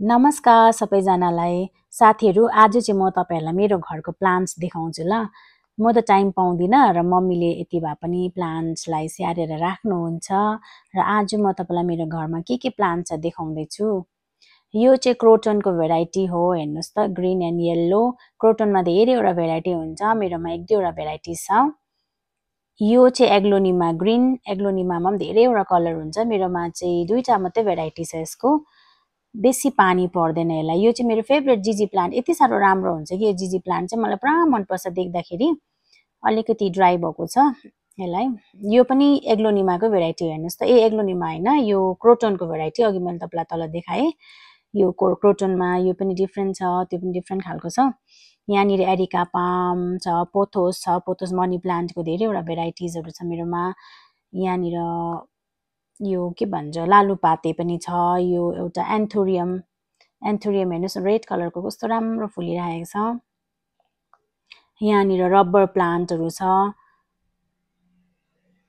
नमस्कार सबैजनालाई। साथीहरू, आज चाहिँ म तपाईहरुलाई मेरो घरको प्लान्ट्स देखाउँछु ल। म त टाइम पाउँदिन र मम्मीले यति भए पनि प्लान्ट्सलाई स्याहारेर राख्नुहुन्छ र आज म तपाईलाई मेरो घरमा के प्लान्ट छ देखाउँदै छु। यो चाहिँ क्रोटनको भेराइटी हो। हेर्नुस् त, ग्रीन एन्ड येल्लो। क्रोटनमा धेरैवटा भेराइटी हुन्छ, मेरोमा एक दुईवटा भेराइटी छ। यो चाहिँ एग्लोनिमा ग्रीन। एग्लोनिमामा पनि धेरैवटा कलर हुन्छ, मेरोमा चाहिँ दुईटा मात्रै भेराइटी छ यसको। बेसी पानी पर्दैन यसलाई। यो चाहिँ मेरो फेभरेट जिजी प्लान्ट। यति साह्रो राम्रो हुन्छ कि यो जिजी प्लान्ट चाहिँ मलाई पुरा मन पर्छ देख्दाखेरि। अलिकति ड्राई भएको छ यसलाई। यो पनि एग्लोनिमाको भेराइटी हो। हेर्नुस् त, एग्लोनिमा हैन, यो क्रोटनको भेराइटी। अघि मैले तपाईलाई तल देखाएँ। यो क्रोटनमा यो पनि डिफ्रेन्ट छ, त्यो पनि डिफ्रेन्ट खालको छ। यहाँनिर एरिका पाम छ, पोथोस छ। पोथोस मनी प्लान्टको धेरैवटा भेराइटिजहरु छ मेरोमा। यहाँनिर यो के भन्छ, लालुपाते पनि छ। यो एउटा एन्थोरियम। एन्थोरियम हेर्नुस्, रेड कलरको कस्तो राम्रो फुलिरहेको छ। यहाँनिर रबर प्लान्टहरु छ।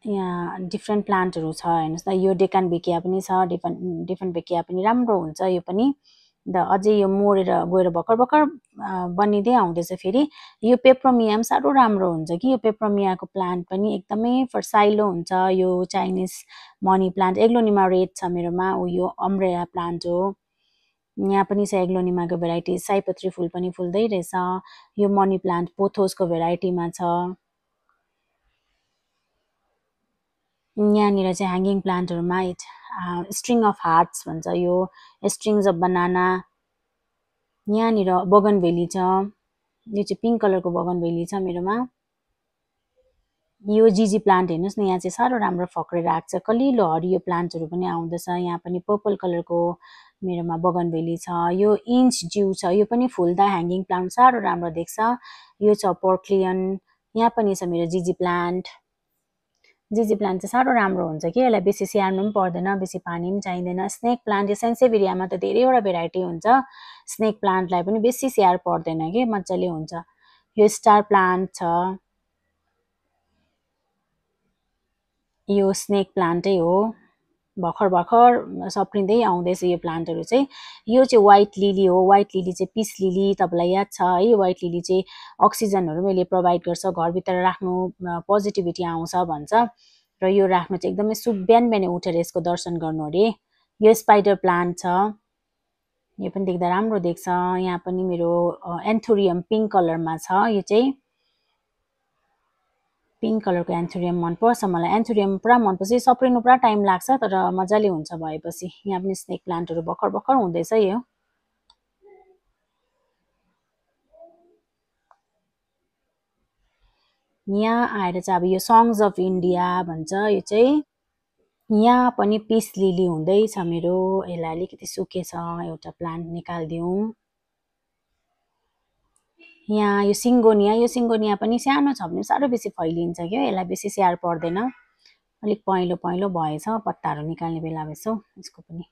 यहाँ डिफ्रेन्ट प्लान्टहरु छ। हेर्नुस् त, यो डेकानबेकिया पनि छ। डेकानबेकिया पनि राम्रो हुन्छ यो पनि। अझै यो मोरेर गएर भर्खर बनिँदै आउँदैछ फेरि। यो पेप्रोमिया पनि साह्रो राम्रो हुन्छ कि। यो पेप्रोमियाको प्लान्ट पनि एकदमै फर्साइलो हुन्छ। यो Chinese money plant. Aglaonema red छ मेरोमा। यो अम्ब्रेला प्लान्ट हो। यहाँ पनि छ एग्लोनिमाको भेराइटी। सयपत्री फुल पनि फुल्दै रहेछ। यो मनी प्लान्ट पोथोसको भेराइटीमा छ। यहाँनिर चाहिँ ह्याङ्गिङ प्लान्टहरुमा स्ट्रिङ अफ हार्ट्स भन्छ, यो स्ट्रिङ्स अफ बनाना। यहाँनिर बगनभेली छ। यो चाहिँ पिङ्क कलरको बगनभेली छ मेरोमा। यो जिजी प्लान्ट हेर्नुस् न, यहाँ चाहिँ साह्रो राम्रो फक्रेर आएको छ। कलिलो हरियो प्लान्टहरु पनि आउँदैछ। यहाँ पनि पर्पल कलरको मेरोमा बगनभेली छ। यो इन्च ज्यू छ। यो पनि फुल्दा ह्याङ्गिङ प्लान्ट साह्रो राम्रो देख्छ। यो छ पोर्क्लियन। यहाँ पनि छ मेरो जिजी प्लान्ट। जिजी प्लान्ट चाहिँ साह्रो राम्रो हुन्छ कि। यसलाई बेसी स्याहार्नु पनि पर्दैन, बेसी पानी पनि चाहिँदैन। स्नेक प्लान्ट, यो सेन्सेभेरियामा त धेरैवटा भेराइटी हुन्छ। स्नेक प्लान्टलाई पनि बेसी स्याहार पर्दैन कि, मजाले हुन्छ। यो स्टार प्लान्ट छ। यो स्नेक प्लान्टै हो। भर्खर सप्रिँदै आउँदैछ यो प्लान्टहरु चाहिँ। यो चाहिँ व्हाइट लिली हो। व्हाइट लिली चाहिँ पीस लिली, तपाईलाई याद छ है। व्हाइट लिली चाहिँ अक्सिजनहरु मैले प्रोभाइड गर्छ, घरभित्र राख्नु पोजिटिभिटी आउँछ भन्छ। र यो राख्नु चाहिँ एकदमै शुभ। बिहान बिहान उठेर यसको दर्शन गर्नु अरे। यो स्पाइडर प्लान्ट छ। यो पनि देख्दा राम्रो देख्छ। यहाँ पनि मेरो एन्थोरियम पिङ्क कलरमा छ। यो चाहिँ पिङ्क कलरको एन्थोरियम मन पर्छ मलाई। एन्थोरियम पुरा मन पर्छ। यो सप्रिनु पुरा टाइम लाग्छ, तर मजाले हुन्छ भएपछि। यहाँ पनि स्नेक प्लान्टहरु भर्खर हुँदैछ यो। यहाँ आएर चाहिँ अब यो सङ्ग्स अफ इन्डिया भन्छ। यो चाहिँ यहाँ पनि पीस लिली हुँदैछ मेरो। यसलाई अलिकति सुकेछ, एउटा प्लान्ट निकाल्दिउँ। यहाँ यो सिङ्गोनिया। यो सिङ्गोनिया पनि सानो छ भने साह्रो बेसी फैलिन्छ क्या। यसलाई बेसी स्याहार पर्दैन। अलिक पहेँलो भएछ, पत्ताहरु निकाल्ने बेला भएछ यसको पनि।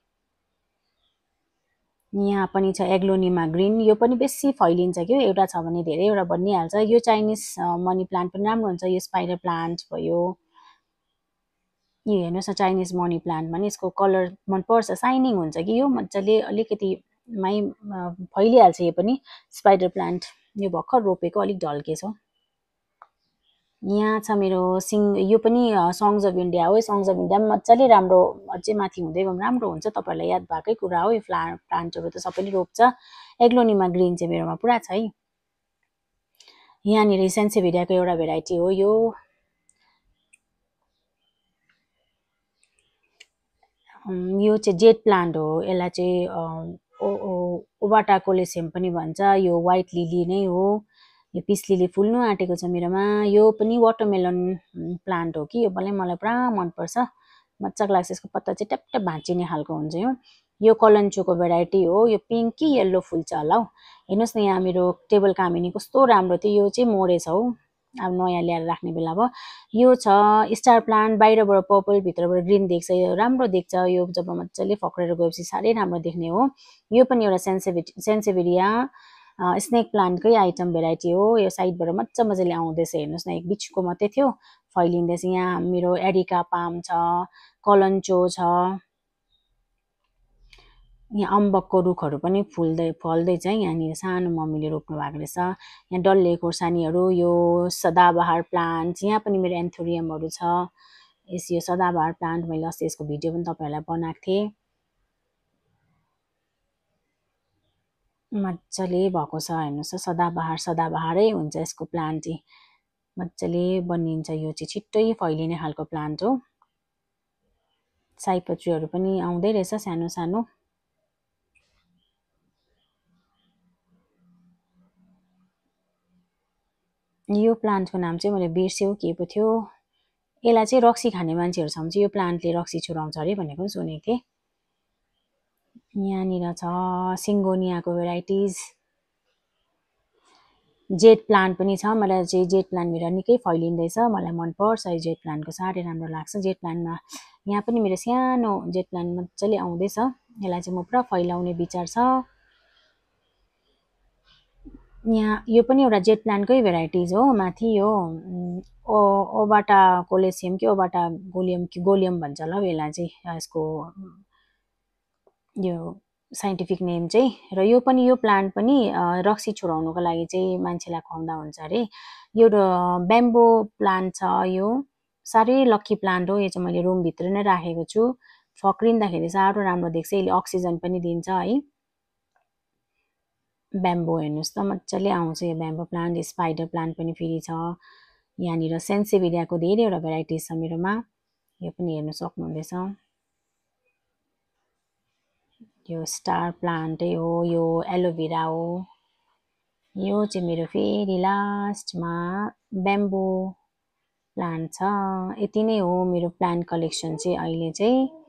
यहाँ पनि छ एग्लोनिमा ग्रीन। यो पनि बेसी फैलिन्छ कि, एउटा छ भने धेरैवटा बनिहाल्छ। यो चाइनिज मनी प्लान्ट पनि राम्रो हुन्छ। यो स्पाइडर प्लान्ट भयो। यो हेर्नुस् न, चाइनिज मनी प्लान्टमा नि यसको कलर मन पर्छ, साइनिङ हुन्छ कि यो मजाले। अलिकति मै फैलिहाल्छ यो पनि। स्पाइडर प्लान्ट यो भर्खर रोपेको, अलिक ढल्केछ। यहाँ छ मेरो यो पनि सङ्ग्स अफ इन्डिया हो। सङ्ग्स अफ इन्डिया पनि मजाले राम्रो, अझै माथि हुँदै गयो राम्रो हुन्छ। तपाईहरुलाई याद भएकै कुरा हो। यो प्लान्टहरु त सबैले रोप्छ। एग्लोनिमा ग्रीन चाहिँ मेरोमा पुरा छ है। यहाँनिर सेन्सेभेरियाको एउटा भेराइटी हो यो। यो चाहिँ जेट प्लान्ट हो। यसलाई चाहिँ ओबाटा कोलेसियम पनि भन्छ। यो व्हाइट लिली नै हो। यो पीस लिली फुल्नु आँटेको छ मेरोमा। यो पनि वाटरमेलन प्लान्ट हो कि। यो पनि मलाई पुरा मन पर्छ, मजाको लाग्छ। यसको पत्ता चाहिँ ट्याप भाँचिने खालको हुन्छ यो। यो कलन्चोको भेराइटी हो। यो पिङ्क कि येल्लो फुल्छ होला हौ। हेर्नुस् न, यहाँ मेरो टेबल कामिनी कस्तो राम्रो थियो। यो चाहिँ मरेछ हौ, अब नयाँ ल्याएर राख्ने बेला भयो। यो छ स्टार प्लान्ट। बाहिरबाट पर्पल, भित्रबाट ग्रीन देख्छ। यो राम्रो देख्छ। यो जब मजाले फक्रेर गएपछि साह्रै राम्रो देख्ने हो। यो पनि एउटा सेन्सेभेरिया स्नेक प्लान्टकै आइटम भेराइटी हो। यो साइडबाट मजाले आउँदैछ। हेर्नुस् न, एक बिचको मात्रै थियो, फैलिँदैछ। यहाँ मेरो एरिका पाम छ, कलन्चो छ। यहाँ अम्बकको रुखहरू पनि फल्दै चाहिँ यहाँनिर सानो मम्मीले रोप्नु भएको रहेछ। यहाँ डल्ले खोर्सानीहरू, यो सदाबहार प्लान्ट, यहाँ पनि मेरो एन्थोरियमहरू छ। यो सदाबहार प्लान्ट मैले अस्ति यसको भिडियो पनि तपाईँहरूलाई बनाएको थिएँ। मजाले भएको छ हेर्नुहोस्, सदाबहारै हुन्छ यसको प्लान्ट चाहिँ, मजाले बनिन्छ। यो चाहिँ छिट्टै फैलिने खालको प्लान्ट हो। सयपत्रीहरू पनि आउँदै रहेछ सानो सानो। यो प्लान्टको नाम चाहिँ मैले बिर्सेँ के पो थियो। यसलाई चाहिँ रक्सी खाने मान्छेहरूसम्म चाहिँ यो प्लान्टले रक्सी छुराउँछ अरे भनेको पनि सुनेको थिएँ। यहाँनिर छ सिङ्गोनियाको भेराइटिज। जेट प्लान्ट पनि छ। मलाई चाहिँ जेट प्लान्ट मेरो निकै फैलिँदैछ, मलाई मनपर्छ यो जेट प्लान्टको, साह्रै राम्रो लाग्छ। जेट प्लान्टमा यहाँ पनि मेरो सानो जेट प्लान्ट मजाले आउँदैछ। यसलाई चाहिँ म पुरा फैलाउने विचार छ। यहाँ यो पनि एउटा जेट प्लान्टकै भेराइटिज हो। माथि यो ओबाटा कोलेसियम कि ओबाटा गोलियम भन्छ होला हौ यसलाई चाहिँ, यसको यो साइन्टिफिक नेम चाहिँ। र यो प्लान्ट पनि रक्सी छुराउनुको लागि चाहिँ मान्छेलाई खुवाउँदा हुन्छ अरे। यो ब्याम्बो प्लान्ट छ। यो साह्रै लक्की प्लान्ट हो। यो चाहिँ मैले रुमभित्र नै राखेको छु। फक्रिँदाखेरि साह्रो राम्रो देख्छ, यसले अक्सिजन पनि दिन्छ है। ब्याम्बो हेर्नुहोस् त मजाले आउँछ यो ब्याम्बो प्लान्ट। स्पाइडर प्लान्ट पनि फेरि छ। यहाँनिर सेन्सेभिरियाको धेरैवटा भेराइटिज छ मेरोमा, यो पनि हेर्नु सक्नुहुँदैछ। यो स्टार प्लान्टै हो, यो एलोभेरा हो। यो चाहिँ मेरो फेरि लास्टमा ब्याम्बो प्लान्ट छ। यति नै हो मेरो प्लान्ट कलेक्सन चाहिँ अहिले चाहिँ।